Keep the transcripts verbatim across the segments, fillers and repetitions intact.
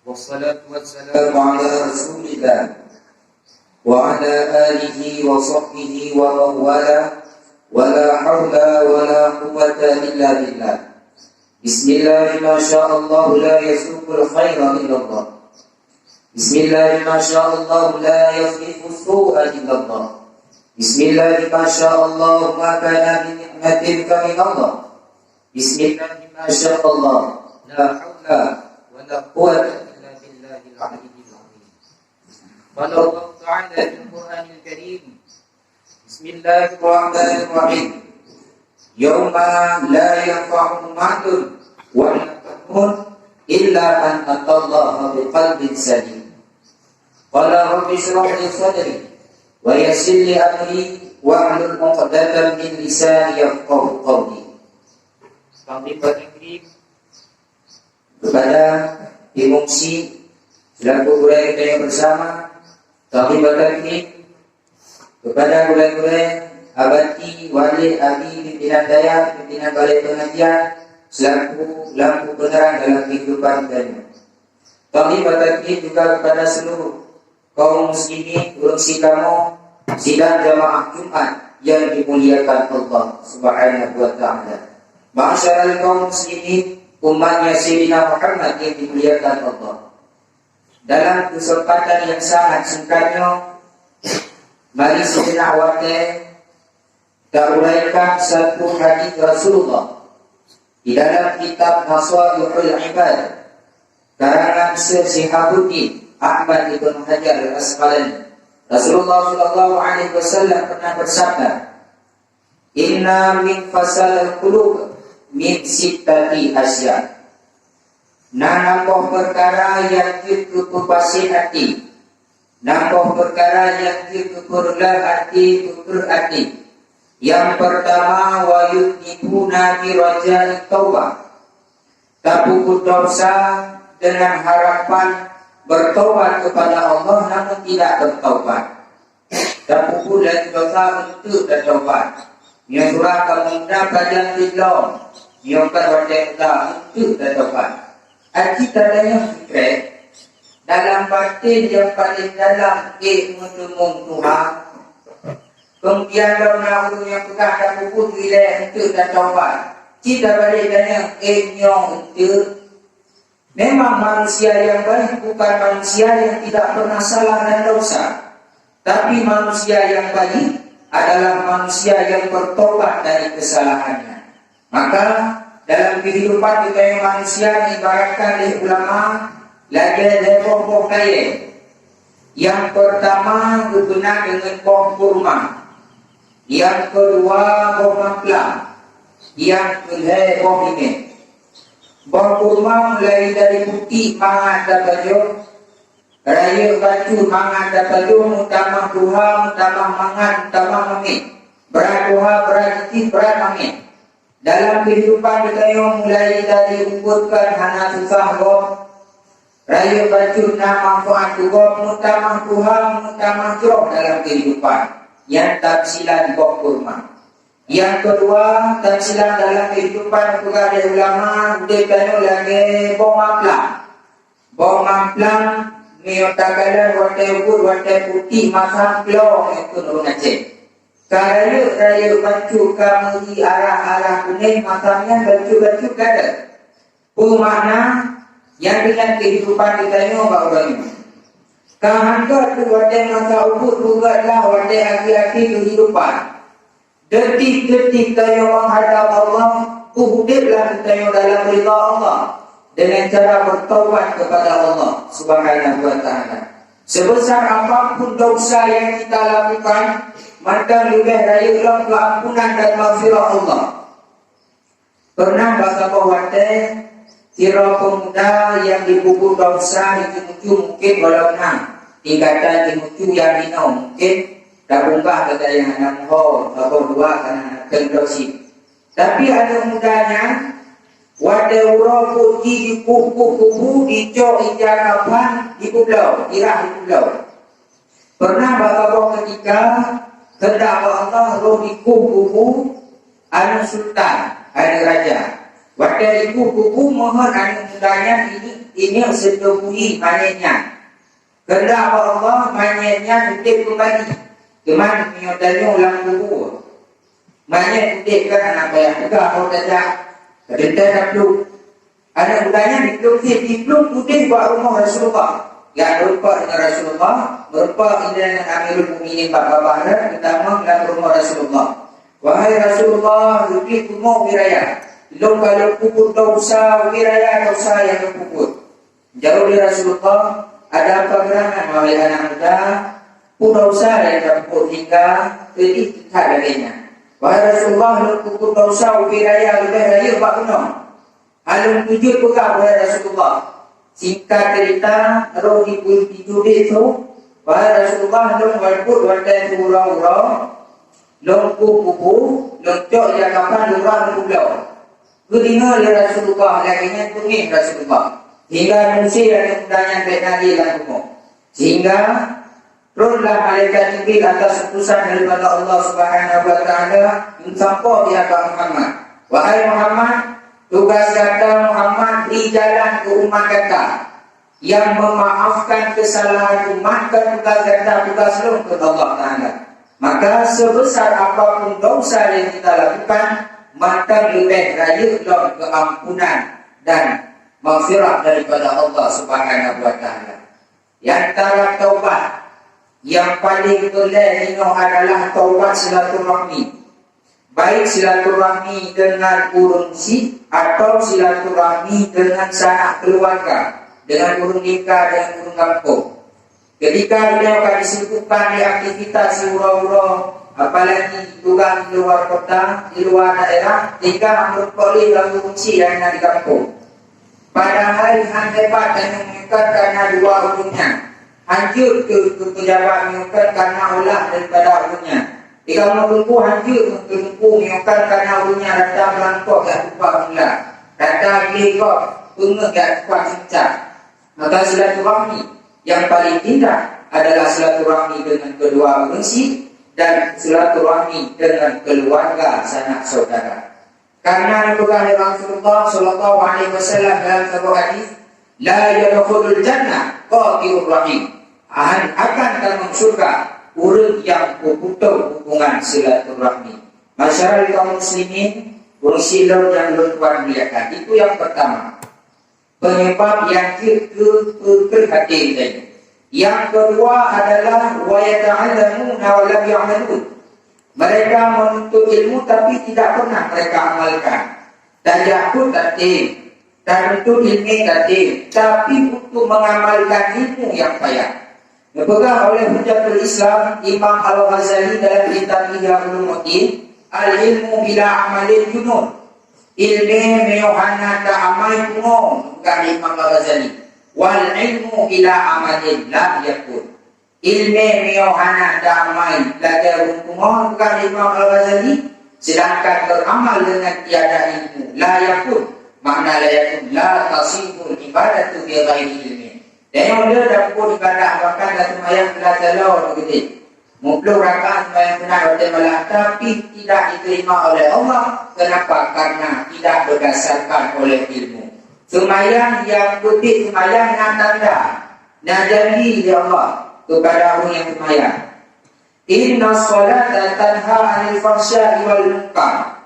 والصلاة والسلام على رسول الله وعلى آله وصحبه ومن والاه، ولا حول ولا قوة إلا بالله. بسم الله ما شاء الله لا يسوق الخير إلا الله. بسم الله ما شاء الله لا يصرف السوء إلا الله. بسم الله ما شاء الله ما كان من نعمة فمن الله. بسم الله ما شاء الله لا حول ولا قوة إلا بالله العلي العظيم. قال الله تعالى في القرآن الكريم: بسم الله الرحمن الرحيم. يوم لا ينفع مال ولا بنون إلا من أتى الله بقلب سليم. قال رب اشرح لي صدري ويسر لي أمري واحلل عقدة من لساني يفقهوا قولي. Sambil bertakbir kepada pengungsi selaku gurèe kita yang bersama, sambil bertakbir kepada gurèe-gurèe, abati, wali, abi, pimpinan dayah, pimpinan balai pengajian, selaku lampu penerang dalam kehidupan kita ini. Kami bertakbir juga kepada seluruh kaum muslimin, ureueng sikamoe, sidang jamaah Jumat yang dimuliakan Allah Subhanahu wa Ta'ala. Ma'asyiral kaum muslimin, umatnya Sayyidina Muhammad yang dimuliakan Allah. Dalam kesempatan yang sangat singkat nyoe, mari sijeunah watèe tauraikan satu hadis Rasulullah di dalam kitab Nasaihul Ibad, karangan Syekh Syihabuddin Ahmad ibn Hajar Al-Asqalani. Rasulullah sallallahu alaihi wasallam pernah bersabda, "Inna min fasadil qulub min sittati asya." Na nam boh peukara nyang jeuet keu peupasé até, nam boh peukara nyang jeuet keu peureuloh até, peukreueh até. Nyang peurtama, wa yudnibuna bi raja'i taubah. Tapeubuet desya dengan harapan bertaubat kepada Allah, namun tidak bertaubat. Tapeubuet laju desya eunteuk tataubat. Nyoe surah kamoe muda pajan sigohlom, nyoe kan watèe muda eunteuk tataubat. Aci tanyong sikrek, dalam batin nyang paleng dalam ék meuteumeung Tuhan. Keumudian lom na ureueng nyang peugah tapeubuet ilèe eunteuk tataubat. Ci tabalek tanyong, ék nyoe eunteuk? Memang manusia yang baik bukan manusia yang tidak pernah salah dan dosa, tapi manusia yang baik adalah manusia yang bertobat dari kesalahannya. Maka, dalam kehidupan kita yang manusia diibaratkan oleh ulama lagèe lhèe boh-boh kayèe. Nyang peurtama geupeuna deungon boh kurma, nyang keudua boh mamplam, nyang keulhèe boh himé. Boh kurma mulai dari putik mangat tapajoh, rayeuk bacut mangat tapajoh, meutamah tuha, meutamah mangat, meutamah mamèh. Brat tuha, brat cicit, brat mamèh. Dalam kehidupan geutanyoe mulai dari ubeut kan hana susah gob, rayeuk bacut na manfaat keu gob, meutamah tuha, meutamah jroh dalam kehidupan. Nyan tamsilan boh kurma. Nyang keudua, tamsilan dalam kehidupan peugah lé ulama, udép tanyoe lagèe boh mamplam. Boh mamplam, meunyoe takalon watèe ubeut, watèe putik, masam klong, eh, kheun ureueng Aceh. Ka rayeuk-rayeuk bacut, ka meuri arah-arah kunéh, masam nyan bacut-bacut gadôh. Peue makna? Nyan deungon kehidupan geutanyoe bak uroe nyoe. Ka han gèt teuh watèe masa ubeut, peugèt lah watèe akhé-akhé kehidupan. Detik-detik tanyoe meuhadap Allah, udép lah tanyoe dalam ridha Allah dengan cara bertaubat kepada Allah Subhanahu wa Ta'ala. Sebesar apapun dosa yang kita lakukan, maka leubeh rayeuk lom keuampunan dan maghfirah Allah. Pernah bak saboh watèe, sidroe peumuda nyang jipeubuet desya di Timucu, mungken gohlom na tingkatan Timucu nyang inoe, mungken tabungkah gata nyang hana muho, saboh dua kana na keuntôh cit. Tapi aneuk muda nyan, watèe uroe peuet jih jikueh-kueh kubu, jicok ija kafan, jipeubloe, jirah jipeubloe. Pernah bak saboh keutika, keuheundak bak Allah, roh jikueh kubu aneuk sultan, aneuk raja. Watée ibu kubu meuheuet aneuëk muda nyan, inyoe seutubui manyét nyan. Keundak bak Allah, manyét nyan udeb keumbali. Teuma meunyoe tanyoe lam kubu, manyét udeb kan hana payah peugah, oh tajak, keudentée taplueng. Aneuëk muda nyan diplueng, diplueng udeb bak rumoh Rasulullah. Geumeurumpok deungon Rasulullah, meurumpok ilée ngon Amirul Mukminin bak babah rot, geutamong lam rumoh Rasulullah. "Wahai Rasulullah, geupeubumoe ubé raya. Lôn ka lôn peubuet desya, ubé raya desya nyang lôn peubuet." Jaweueb lé Rasulullah, "Ada apa gerangan, wahai anak muda? Peue desya nyang tapeubuet hingga keudeh that lagée nyan?" "Wahai Rasulullah, lôn peubuet desya ubé raya leubeh rayeuk bak bunoe. Hana lôn tujuet peugah, wahai Rasulullah." Singkat cerita, roh di, di, di, di, "Wahai Rasulullah, lôn wajib watée uroe-uroe, lôn kubu, lôn cok ija kafan lurah lôn peubloe." Geudeungoe lé Rasulullah, lagée nyan beungéh Rasulullah, hingga meusé aneuëk muda nyan bék na lé lam rumoh. Sehingga tronlah malaikat Jibril atas utusan daripada Allah Subhanahu wa Taala, meusampoe di hadapan Muhammad, "Wahai Muhammad, tugas gata Muhammad bri jalan keu umat gata. Nyang meumaafkan keusalahan umat kon tugas gata, tugas lôn," kheun Allah Taala. Maka seubeusa apapun desya nyang gata lakukan, mantong leubeh rayeuk lom keuampunan dan maghfirah daripada Allah Subhanahu wa Taala. Di antara taubat nyang paleng peureulée jinoe adalah taubat silaturahmi. Baik silaturahmi deungon ureuëng syiek atau silaturahmi deungon sanak keuluwarga, deungon ureuëng lingka, deungon ureuëng gampông. Ketika beliau ka disibukkan di aktivitas siuroe-uroe, apalagi tugas di luwa kota, di luwa daerah, sehingga hana meurumpok lé deungon ureuëng syiek nyang na di gampông. Padahai hana hebat tanyoe meunyoe kon kareuna dua ureuëng nyan. Hanjeuet keu, keu peujabat meunyoe kon kareuna ulah daripada ureuëng nyan. Di kamoe Teungku hanjeuet keu Teungku meunyoe kon kareuna ureuëng nyan rata meurangkok jak tumpah mula, rata gleh gob, peungeuh jak tumpah sinca. Maka silaturahmi nyang paleng indah adalah silaturahmi deungon keudua ureuëng syiek dan silaturahmi deungon keuluwarga sanak syedara. Karena geupeugah lé Rasulullah sallallahu alaihi wasallam dalam saboh hadis, "La yadkhulul jannah qati'ur rahim." Akan, akan tamong syurga ureuëng nyang peuputôh hubungan silaturahmi. Masyarakat kaum muslimin, ureuëng syiek lôn nyang lôn tuan muliakan, itu yang pertama. Penyebab nyang jeuet keu peukreueh até geutanyoe. Nyang keudua adalah, "Wa yata'allamuna wa lam ya'malun." Mereka menuntut ilmu tapi tidak pernah mereka amalkan. Tajak pun tatem, tatuntut ilmu tatem, tapi untuk mengamalkan ilmu nyang payah. Geupeugah oleh Hujjatul Islam Imam Al-Ghazali dalam kitab Ihya Ulumuddin, "Al-ilmu bila amalin junun." Ilmu meunyoe hana ta amai pungo, geupeugah Imam Al-Ghazali. "Wal ilmu bila amalin lam yakun." Ilmu meunyoe hana ta amai lagée ureuëng pungo, geupeugah Imam Al-Ghazali, sedangkan beramal dengan tiada ilmu, la yakun. Makna la yakun, la tasihul ibadatu bi ghairi ilmin. Dan nyang le tapeubuet ibadah, bahkan taseumayang blah taloe teugeudeh. Muplôh rakaat seumayang sunat watée malam, tapi tidak diterima oleh Allah. Kenapa? Karena tidak berdasarkan oleh ilmu. Seumayang nyang beutôi seumayang na tanda, na janji lé Allah kepada ureuëng nyang seumayang. "Inna sholata tanha 'anil fahsya'i wal munkar."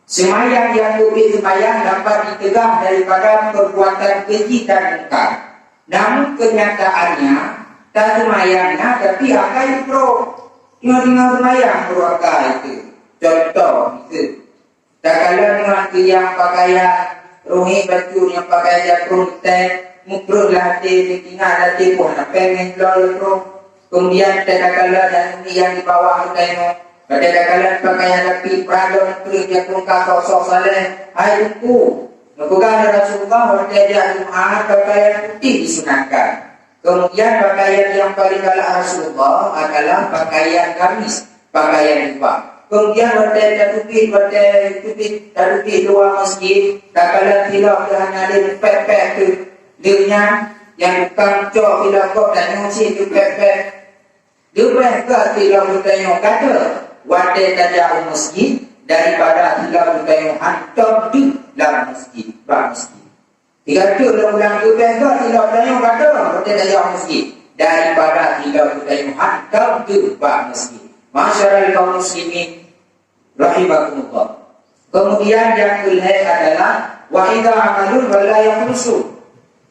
Seumayang nyang beutôi seumayang dapat dicegah daripada perbuatan keji dan mungkar. Namun kenyataannya, taseumayang na, tapi akai utroe. Nyoe deungon seumayang troe akai teuh. Contoh, miseue, takalon ngon keu nyang pakaian ruhéh bacut, nyang pakaian jakong teuh, mukreueh lam até, teuingat lam até, "Poh na péng nyan bloe lôn." Kemudian takalon nyang di bawah geutanyoe, takalon pakaian rapi, peurada mukreueh, jakong ka sok-sok saleh, "Hai Teungku, neupeugah lé Rasulullah watée jak Jumat pakaian putéh disunatkan." Kemudian pakaian nyang paleng galak Rasulullah adalah pakaian gamis, pakaian jubah. Kemudian watée tateubiet, watée teubiet, tateubiet luwa masjid, takalon tilok teuh hana lé, pek-pek teuh. Lheueh nyan, nyang tukang cok tilok gob tanyoe cit teuh pek-pek. Leubeh gét tilok geutanyoe gata watée tajak u masjid daripada tilok geutanyoe hantom deuh lam masjid, bak masjid. Tiga tu lom ulang tu beh tu, tiga tanyoe kata, betul dah yang masjid. Daripada tiga tu tanyoe hantam tu bak masjid. Masyarakat kaum muslimin, rahimakumullah. Kemudian yang kelihatan adalah, wa idza amalu wa la yakhlusu.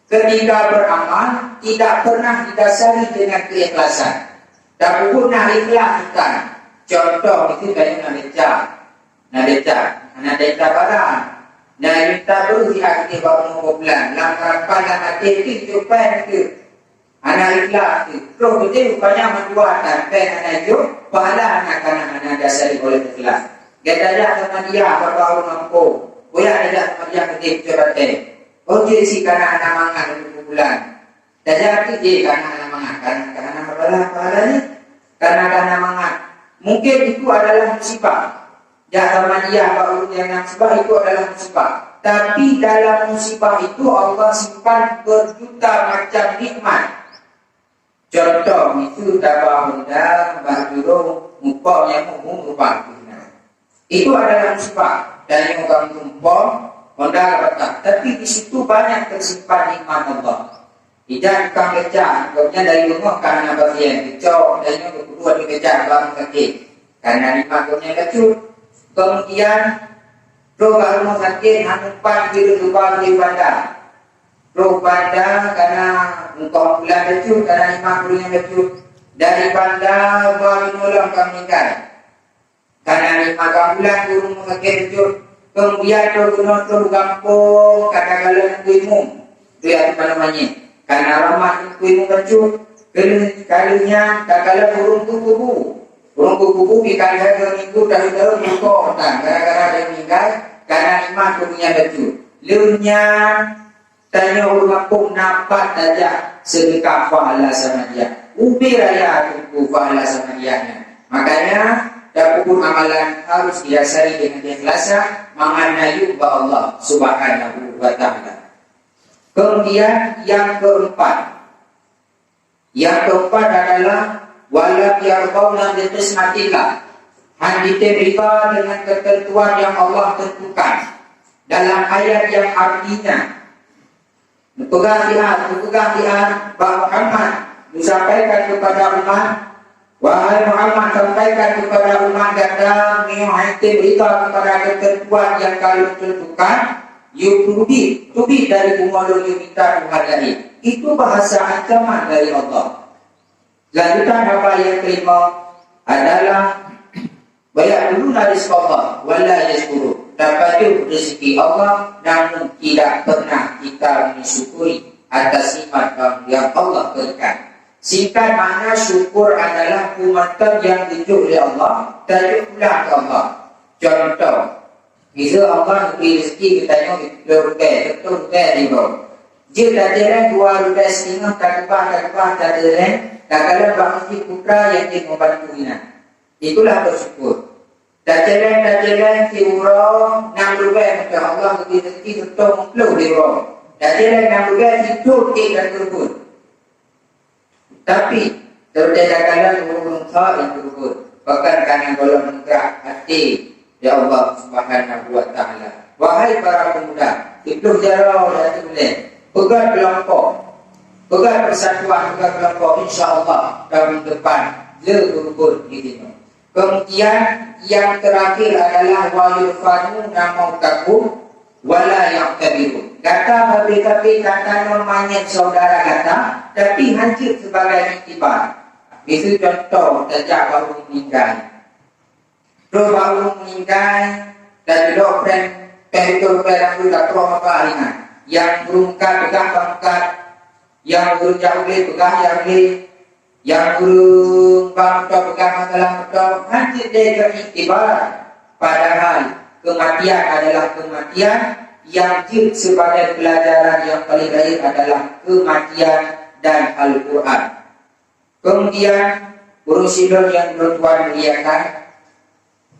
Ketika beramal, tidak pernah didasari dengan keikhlasan. Tak pernah ikhlas bukan. Contoh itu kayak nak lecah. Nak lecah, nak lecah barang. Nak minta beruh di akhir baru bulan. Lam harapan lam hati itu, itu pen itu. Hana ikhlas tu. Roh beutôi rupanya mandua tan, pen hana jok, pahala hana kana hana dasari oleh ikhlas. Gata jak sama dia bak ureueng gampông. Boya jak sama dia keudeh cok batée. Oh, jeuet si kana hana mangat untuk bulan. Tajak tu je kana hana mangat, kana kana pahala, pahala ni. Kana hana mangat. Mungkin itu adalah musibah. Jak sama dia bak ureueng nyang na musibah, itu adalah musibah. Tapi dalam musibah itu Allah simpan berjuta macam nikmat. Contoh, miseue taba honda bak jurông mupok nyang mumu lubang keunan. Itu adalah musibah. Dan nyang ureueng mupok honda patah. Tapi di situ banyak tersimpan nikmat Allah. Ijak tukang keuca, gobnyan dari rumoh ka hana bagian, geucok, dan nyoe geupeugah di keuca bak sakét. Karena nikmat gobnyan bacut. Kemudian, roh bak rumoh sakét, hana umpat di lubang di banda. Roh banda karena mupok bulan bacut, karena nikmat gobnyan bacut. Dari banda bak nolong ka meuninggai. Kana nikmat bulan ureueng sakét bacut, kemudian troh keunoe troh gampông, katakanlah Teungku Imum, tu ya, apa namanya, kana rahmat Teungku Imum bacut, keu-, kali nyan, katakanlah ureueng tu kubu. Ureueng tu kubu di kali hari minggu, tahun-tahun buka petang, gara-gara dia meninggal, kana nikmat dunia bacut. Leuh nyan, tanyoe ureueng gampông na pat tajak seudeukah pahala sama dia. Ubé raya Teungku pahala sama dia nyan. Makanya, dapur amalan harus didasari dengan keikhlasan, mangat na yub bak Allah Subhanahu wa Ta'ala. Kemudian, yang keempat. Yang keempat adalah, "Walam yardauna bi qismatillah." Hana jitem rida dengan ketentuan yang Allah tentukan. Dalam ayat yang artinya, Neupeugah siat, neupeugah siat bak Muhammad, neusampaikan keupada umat, "Wahai Muhammad, sampaikan keupada umat gata, meunyoe hana jitem rida keupada keutentuan nyang ka lôn tentukan, yue teubiet, teubiet dari bumoe lôn yue mita Tuhan laén." Itu bahasa ancaman dari Allah. Lanjutan haba nyang kelima adalah, "Wa ya'kuluna rizqallah wa la yashkurun." Tapajoh rezeki Allah, namun tidak pernah kita mensyukuri atas nikmat yang Allah berikan. Singkat makna, syukur adalah peumantong nyang geujok lé Allah, tajok pulang keu Allah. Contoh, miseue Allah neubri rezeki geutanyoe siplôh ribèe, siplôh ribèe di uroe. Jeuet tajeleng dua ribèe siteungoh takeubah, takeubah, tajeleng, takalon bak Masjid Putra nyang jeuet membantu inan. Itulah bersyukur. Tajeleng, tajeleng siuroe nam ribèe, maka Allah neubri rezeki siplôh ribèe di uroe. Tajeleng nam ribèe siplôh ribèe dan teureubeut. Tapi, seureuta takalon ureueng-ureueng sa nyang teupeubeuet, bahkan ka nyang gohlom meugrak até, ya Allah Subhanahu wa Ta'ala. Wahai para pemuda, siplôh jaroe dan sibuleuen, peugöt keulompok, peugöt persatuan, peugöt keulompok, insya Allah, tahun depan, le teupeubeuet di sinoe. Kemudian, yang terakhir adalah, "Wa yudfanu na mautakum wa la ya'tabirun." Gata babé-babé gata nyoe manyét saudara gata, tapi hana jeuet sebagai iktibar. Miseue contoh, tajak bak ureueng meninggai. Troh bak ureueng meninggai, dan jidok prem, peh beutôi prem lam udah troh mata ringan. Nyang ureueng kat peugah bak kat, nyang ureueng jak ulèe peugah jak ulèe, Nyang ureueng bang meutob peugah masalah meutob, hana jeuet lé keu iktibar. Padahal keumatian adalah keumatian, nyang jeuet sibagai peulajaran nyang paleng rayeuk adalah keumatian dan Al-Quran. Keumudian, ureueng sidroe nyang lôn tuan muliakan,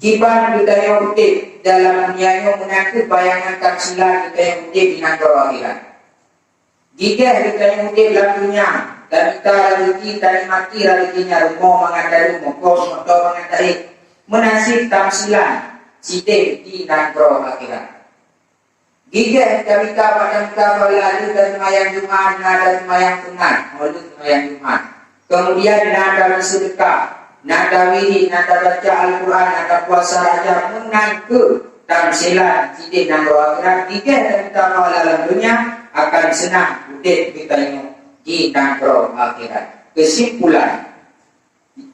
kiban geutanyoe udép dalam dunia nyoe meunan kheueh bayangan tamsilan geutanyoe udép di nanggroe akhirat. Jigeh geutanyoe udép lam dunia, tamita raseuki, tanikmati raseuki nyan, rumoh mangat taduek, moto, moto mangat taék, meunan cit tamsilan sidéh di nanggroe akhirat. Gigeh tamita bak tamita pahala lheueh taseumayang Jumat, na taseumayang sunat, oh, lheueh seumayang Jumat. Kemudian na tabri seudeukah, na tawirit, na tabaca Al-Quran, na tapuasa Rajab, meunan keuh tamsilan sideh nanggroe akhirat. Gigeh tamita pahala lam donya, akan seunang udeb geutanyoe di nanggroe akhirat. Keusimpulan,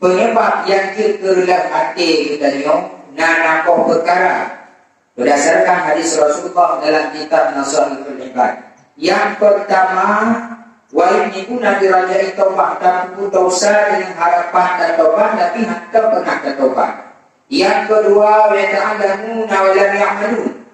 penyebab nyang jeuet keu reuloh até geutanyoe na lakoe peukara. Berdasarkan hadis Rasulullah dalam kitab Nasaihul Ibad. Yang pertama, wa yudnibuna bi raja'i taubah, tapeubuet desya dengan harapan tatobat, tapi hana pernah tatobat. Yang kedua, wa yata'allamuna wa lam ya'malun,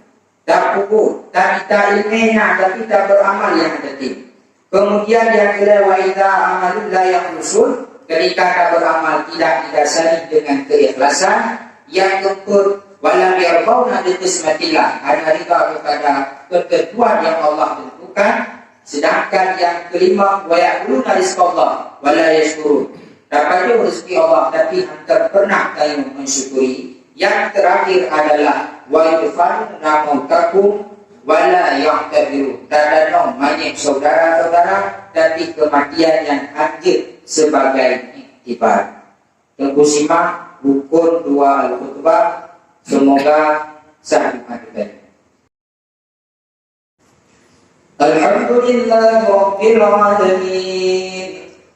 tapeubuet, tamita ileumèe na, tapi taberamal nyang hana tem. Kemudian yang kedua, wa idza amalu la yakhlusun, ketika taberamal tidak didasari dengan keikhlasan. Yang keempat, wa lam yardauna bi qismatillah, hana ridha kepada ketentuan yang Allah tentukan. Sedangkan yang kelima, wa ya'kuluna rizqallah wa la yashkurun, tapajoh rezeki Allah, tapi hana pernah tanyoe mensyukuri. Yang terakhir adalah, wa yudfanuna mautakum wa la ya'tabirun, tadanong manyét saudara-saudara, tapi kematian nyang hanjeuet sebagai iktibar. Teungku simak rukun dua al-khutbah, semoga sah dimaklumkan. Alhamdulillahirabbil alamin.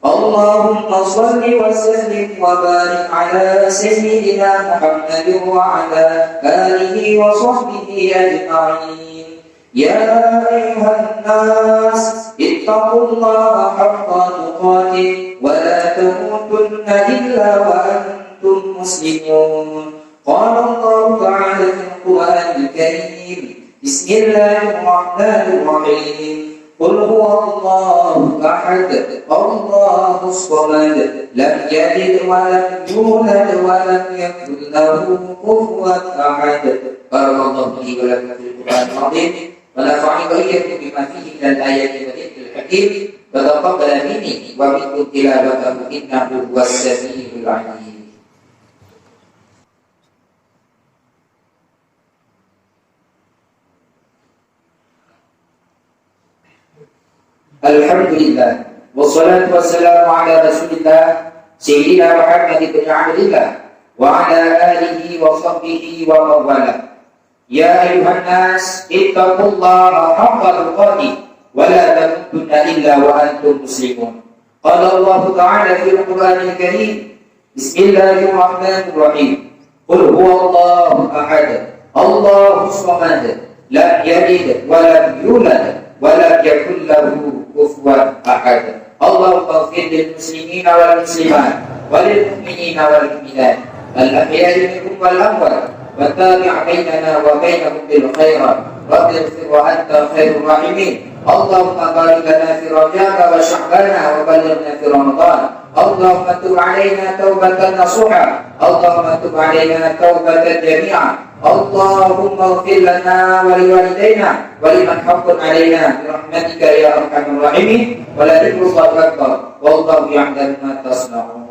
Allahumma shalli wa sallim wa barik ala sayyidina Muhammadin wa ala alihi wa sahbihi ajma'in. Ya ayyuhan nas, ittaqullaha haqqa tuqatih wa la tamutunna illa wa antum muslimun. Qala Allahu ta'ala fil Qur'anil Karim, bismillahirrahmanirrahim. Qul huwallahu ahad, Allahus samad, lam yalid wa lam yulad wa lam yakul lahu kufuwan ahad. Barakallahu li wa lakum fil Qur'anil azim, wa nafa'ani wa iyyakum bima fihi minal ayati wa dzikril hakim, wa taqabbala minni wa minkum tilawatahu innahu huwas samiul alim. Alhamdulillah. Wassalatu wassalamu ala Rasulillah, Sayyidina Muhammad ibn Abdillah, wa ala alihi wa sahbihi wa man wala. Ya ayyuhan nas, ittaqullaha haqqa tuqatih, wa la tamutunna illa wa antum muslimun. Qala Allahu ta'ala fil Qur'anil Karim, bismillahirrahmanirrahim. Qul huwallahu ahad, Allahus samad, lam yalid wa lam yulad, wa lam yakul lahu kufuwan ahad. Allahumma ighfir lil muslimina wal muslimat, walil mu'minina wal mu'minat, al ahya'i minhum wal amwat, wa tabi' bainana wa bainahum bil khairat. Rabbighfir wa anta khairur rahimin. Allahumma barik lana fi Rajab wa Sya'ban wa ballighna fi Ramadan. Allahumma tub alaina taubatan nasuha. Allahumma tub alaina taubatan jami'a. Allahumma ighfir lana wa liwalidaina wa liman haqqun alaina bi rahmatika ya arhamar rahimin. Wa la dzikrullahi akbar. Wallahu ya'lamu ma tasna'un.